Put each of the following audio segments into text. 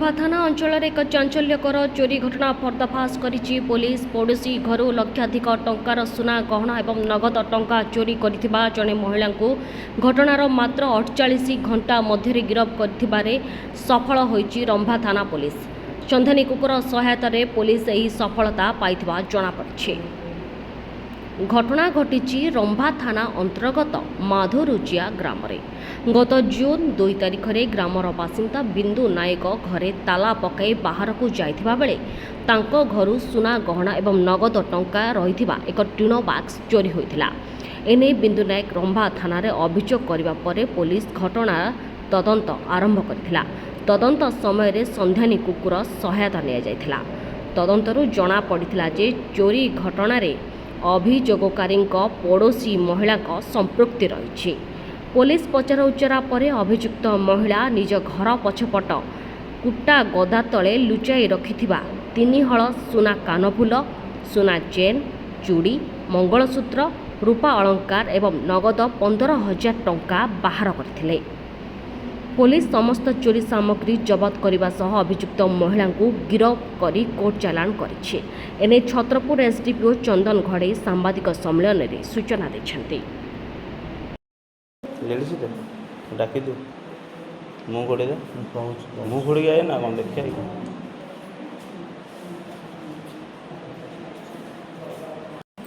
ରମ୍ଭା ଥାନା ଅଞ୍ଚଳରେ ଏକ ଚାଞ୍ଚଲ୍ୟକର ଚୋରି ଘଟଣା ପର୍ଦ୍ଦାଫାଶ କରିଛି ପୋଲିସ। ପଡ଼ୋଶୀ ଘରୁ ଲକ୍ଷାଧିକ ଟଙ୍କାର ସୁନା ଗହଣା ଏବଂ ନଗଦ ଟଙ୍କା ଚୋରି କରିଥିବା ଜଣେ ମହିଳାଙ୍କୁ ଘଟଣାର ମାତ୍ର 48 ଘଣ୍ଟା ମଧ୍ୟରେ ଗିରଫ କରିଥିବାରେ ସଫଳ ହୋଇଛି ରମ୍ଭା ଥାନା ପୋଲିସ। ସନ୍ଧାନୀ କୁକୁର ସହାୟତାରେ ପୋଲିସ ଏହି ସଫଳତା ପାଇଥିବା ଜଣାପଡ଼ିଛି। ଘଟଣା ଘଟିଛି ରମ୍ଭା ଥାନା ଅନ୍ତର୍ଗତ ମାଧୁରୁଜିଆ ଗ୍ରାମରେ। ଗତ ଜୁନ୍ 2 ତାରିଖରେ ଗ୍ରାମର ବାସିନ୍ଦା ବିନ୍ଦୁ ନାୟକ ଘରେ ତାଲା ପକାଇ ବାହାରକୁ ଯାଇଥିବା ବେଳେ ତାଙ୍କ ଘରୁ ସୁନା ଗହଣା ଏବଂ ନଗଦ ଟଙ୍କା ରହିଥିବା ଏକ ଟିଣ ବାକ୍ସ ଚୋରି ହୋଇଥିଲା। ଏନେଇ ବିନ୍ଦୁ ନାୟକ ରମ୍ଭା ଥାନାରେ ଅଭିଯୋଗ କରିବା ପରେ ପୋଲିସ ଘଟଣା ତଦନ୍ତ ଆରମ୍ଭ କରିଥିଲା। ତଦନ୍ତ ସମୟରେ ସନ୍ଧାନୀ କୁକୁର ସହାୟତା ନିଆଯାଇଥିଲା। ତଦନ୍ତରୁ ଜଣାପଡ଼ିଥିଲା ଯେ ଚୋରି ଘଟଣାରେ ଅଭିଯୋଗକାରୀଙ୍କ ପଡ଼ୋଶୀ ମହିଳାଙ୍କ ସମ୍ପୃକ୍ତି ରହିଛି। ପୋଲିସ ପଚରାଉଚରା ପରେ ଅଭିଯୁକ୍ତ ମହିଳା ନିଜ ଘର ପଛପଟ କୁଟା ଗଦା ତଳେ ଲୁଚାଇ ରଖିଥିବା ତିନିହଳ ସୁନା କାନଫୁଲ, ସୁନା ଚେନ୍, ଚୁଡ଼ି, ମଙ୍ଗଳସୂତ୍ର, ରୂପା ଅଳଙ୍କାର ଏବଂ ନଗଦ 15,000 ଟଙ୍କା ବାହାର କରିଥିଲେ। ପୋଲିସ ସମସ୍ତ ଚୋରି ସାମଗ୍ରୀ ଜବତ କରିବା ସହ ଅଭିଯୁକ୍ତ ମହିଳାଙ୍କୁ ଗିରଫ କରି କୋର୍ଟ ଚାଲାଣ କରିଛି। ଏନେଇ ଛତ୍ରପୁର ଏସ୍ଡିପିଓ ଚନ୍ଦନ ଘଡ଼େଇ ସାମ୍ବାଦିକ ସମ୍ମିଳନୀରେ ସୂଚନା ଦେଇଛନ୍ତି। ଲେଡ଼ିଜ୍ଟା ଡାକିଦିଅ। ମୁଁ ଘୋଡ଼େଇ ଦେ। ମୁଁ ଘୋଡ଼େଇକି ଆଏ ନା କ'ଣ ଦେଖିବା କି?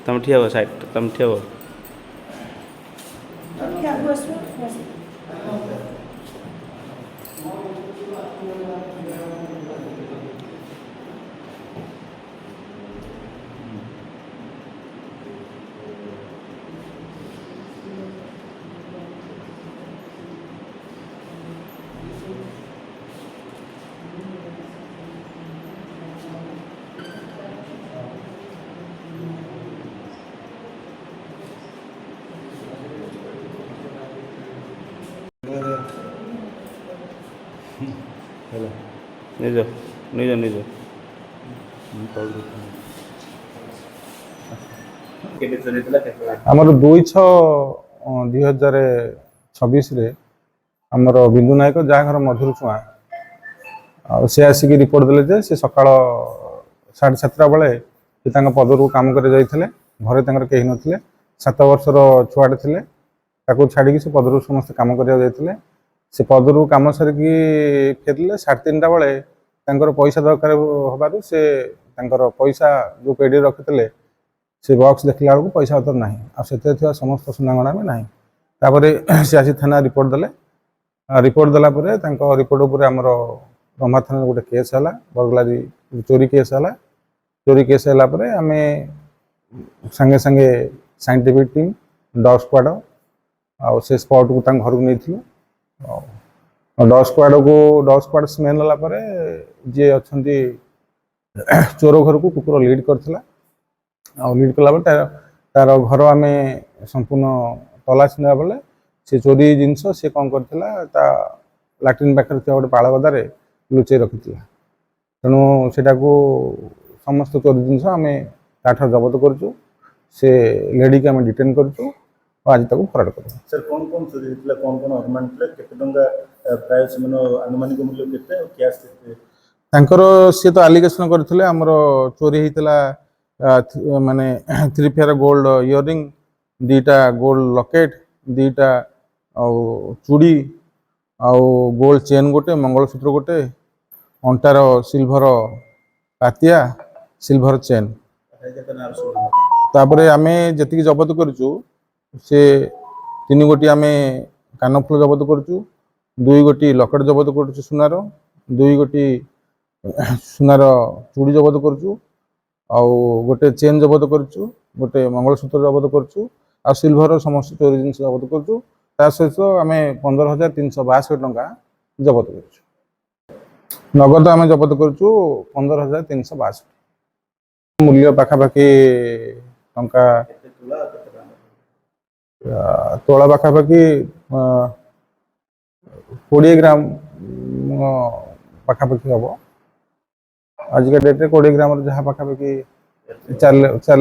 ତମେ ଠିଆ ହୁଅ ସାଇଡ଼୍, ତମେ ଠିଆ ହୁଅ। ଟିକେ ଆଗକୁ ଆସିବ, ଆସ। ହେଲା, ନେଇଯାଅ, ନେଇଯାଅ, ନେଇଯାଅ। କେବେ ଚୋରି ହେଇଥିଲା, କେତେବେଳେ? ଆମର 2/6/2026ରେ ଆମର ବିନ୍ଦୁ ନାୟକ, ଯାହା ଘର ମଧୁର ଚୁଆଁ, ଆଉ ସେ ଆସିକି ରିପୋର୍ଟ ଦେଲେ ଯେ ସେ ସକାଳ 7:30 ବେଳେ ସେ ତାଙ୍କ ପଦରକୁ କାମ କରି ଯାଇଥିଲେ। ଘରେ ତାଙ୍କର କେହି ନଥିଲେ। 7 ବର୍ଷର ଛୁଆଟେ ଥିଲେ, ତାକୁ ଛାଡ଼ିକି ସେ ପଦରକୁ ସମସ୍ତେ କାମ କରିବାକୁ ଯାଇଥିଲେ। ସେ ପଦରୁ କାମ ସାରିକି ଫେରିଲେ 3:30 ବେଳେ। ତାଙ୍କର ପଇସା ଦରକାର ହେବାରୁ ସେ ତାଙ୍କର ପଇସା ଯେଉଁ ପେଡ଼ିରେ ରଖିଥିଲେ, ସେ ବକ୍ସ ଦେଖିଲା ବେଳକୁ ପଇସା ପତ୍ର ନାହିଁ ଆଉ ସେଥିରେ ଥିବା ସମସ୍ତ ସୁନାଗହଣା ବି ନାହିଁ। ତାପରେ ସେ ଆସି ଥାନା ରିପୋର୍ଟ ଦେଲେ। ରିପୋର୍ଟ ଦେଲା ପରେ ତାଙ୍କ ରିପୋର୍ଟ ଉପରେ ଆମର ରମ୍ଭା ଥାନାରେ ଗୋଟେ କେସ୍ ହେଲା, ବର୍ଗଲାରୀ ଚୋରି କେସ୍ ହେଲା। ଚୋରି କେସ୍ ହେଲା ପରେ ଆମେ ସାଙ୍ଗେ ସାଙ୍ଗେ ସାଇଣ୍ଟିଫିକ୍ ଟିମ୍, ଡଗ୍ ସ୍କ୍ୱାଡ଼ ଆଉ ସେ ସ୍ପଟ୍କୁ ତାଙ୍କ ଘରକୁ ନେଇଥିଲୁ। ଆଉ ଡଗ୍ ସ୍କ୍ୱାଡ଼ ସ୍ମେଲ୍ ନେଲା ପରେ ଯିଏ ଅଛନ୍ତି ଚୋର ଘରକୁ କୁକୁର ଲିଡ୍ କରିଥିଲା। ଆଉ ଲିଡ୍ କଲା ପରେ ତାର ତାର ଘର ଆମେ ସମ୍ପୂର୍ଣ୍ଣ ତଲାସି ନେବା ବେଳେ ସେ ଚୋରି ଜିନିଷ ସେ କ'ଣ କରିଥିଲା, ତା ଲାଟ୍ରିନ୍ ପାଖରେ ଥିବା ଗୋଟେ ପାଳ ଗଦାରେ ଲୁଚେଇ ରଖିଥିଲା। ତେଣୁ ସେଟାକୁ ସମସ୍ତ ଚୋରି ଜିନିଷ ଆମେ ତାଠାରୁ ଜବତ କରିଛୁ। ସେ ଲେଡ଼ିକି ଆମେ ଡିଟେନ୍ କରିଛୁ ଆଉ ଆଜି ତାକୁ ଫରୱାର୍ଡ଼ କରିବୁ। ସାର୍, କ'ଣ କ'ଣ ଚୋରି ହେଇଥିଲା, କ'ଣ କ'ଣ ଅର୍ଣ୍ଣାମେଣ୍ଟ ଥିଲା, କେତେ ଟଙ୍କା ପ୍ରାୟ ସେମାନେ ଆନୁମାନିକ ମୂଲ୍ୟ କେତେ ଆଉ କ୍ୟାସ୍ କେତେ? ତାଙ୍କର ସିଏ ତ ଆଲିଗେସନ୍ କରିଥିଲେ, ଆମର ଚୋରି ହେଇଥିଲା ମାନେ ଥ୍ରୀ ପେୟାର ଗୋଲ୍ଡ ଇୟରିଂ, ଦୁଇଟା ଗୋଲ୍ଡ ଲକେଟ୍, ଦୁଇଟା ଆଉ ଚୁଡ଼ି ଆଉ ଗୋଲ୍ଡ ଚେନ୍ ଗୋଟେ, ମଙ୍ଗଳସୂତ୍ର ଗୋଟେ, ଅଣ୍ଟାର ସିଲଭର ପାତିଆ, ସିଲଭର ଚେନ୍। ତାପରେ ଆମେ ଯେତିକି ଜବତ କରିଛୁ, ସେ ତିନି ଗୋଟି ଆମେ କାନଫୁଲ ଜବତ କରୁଛୁ, ଦୁଇ ଗୋଟି ଲକେଟ୍ ଜବତ କରୁଛୁ ସୁନାର, ଦୁଇ ଗୋଟି ସୁନାର ଚୁଡ଼ି ଜବତ କରୁଛୁ ଆଉ ଗୋଟେ ଚେନ୍ ଜବତ କରୁଛୁ, ଗୋଟେ ମଙ୍ଗଳସୂତ୍ର ଜବତ କରୁଛୁ ଆଉ ସିଲଭରର ସମସ୍ତ ଚୋରି ଜିନିଷ ଜବତ କରୁଛୁ। ତା ସହିତ ଆମେ 15,362 ଟଙ୍କା ଜବତ କରୁଛୁ। ନଗଦ ଆମେ ଜବତ କରୁଛୁ 15,362। ମୂଲ୍ୟ ପାଖାପାଖି ଟଙ୍କା କେତେ ତୁଳା ଆଉ କେତେ ଟଙ୍କା? ତୋଳା ପାଖାପାଖି 20 ଗ୍ରାମ ପାଖାପାଖି ହବ। ଆଜିକା ଡେଟ୍ରେ 20 ଗ୍ରାମର ଯାହା ପାଖାପାଖି 4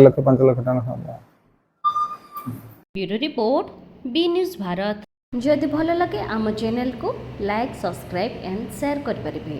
ଲକ୍ଷ 5 ଲକ୍ଷ ଟଙ୍କା ହବ। ବ୍ୟୁରୋ ରିପୋର୍ଟ, ବି ନ୍ୟୁଜ୍ ଭାରତ। ଯଦି ଭଲ ଲାଗେ ଆମ ଚ୍ୟାନେଲକୁ ଲାଇକ୍, ସବସ୍କ୍ରାଇବ୍ ଆଣ୍ଡ ସେୟାର କରିପାରିବେ।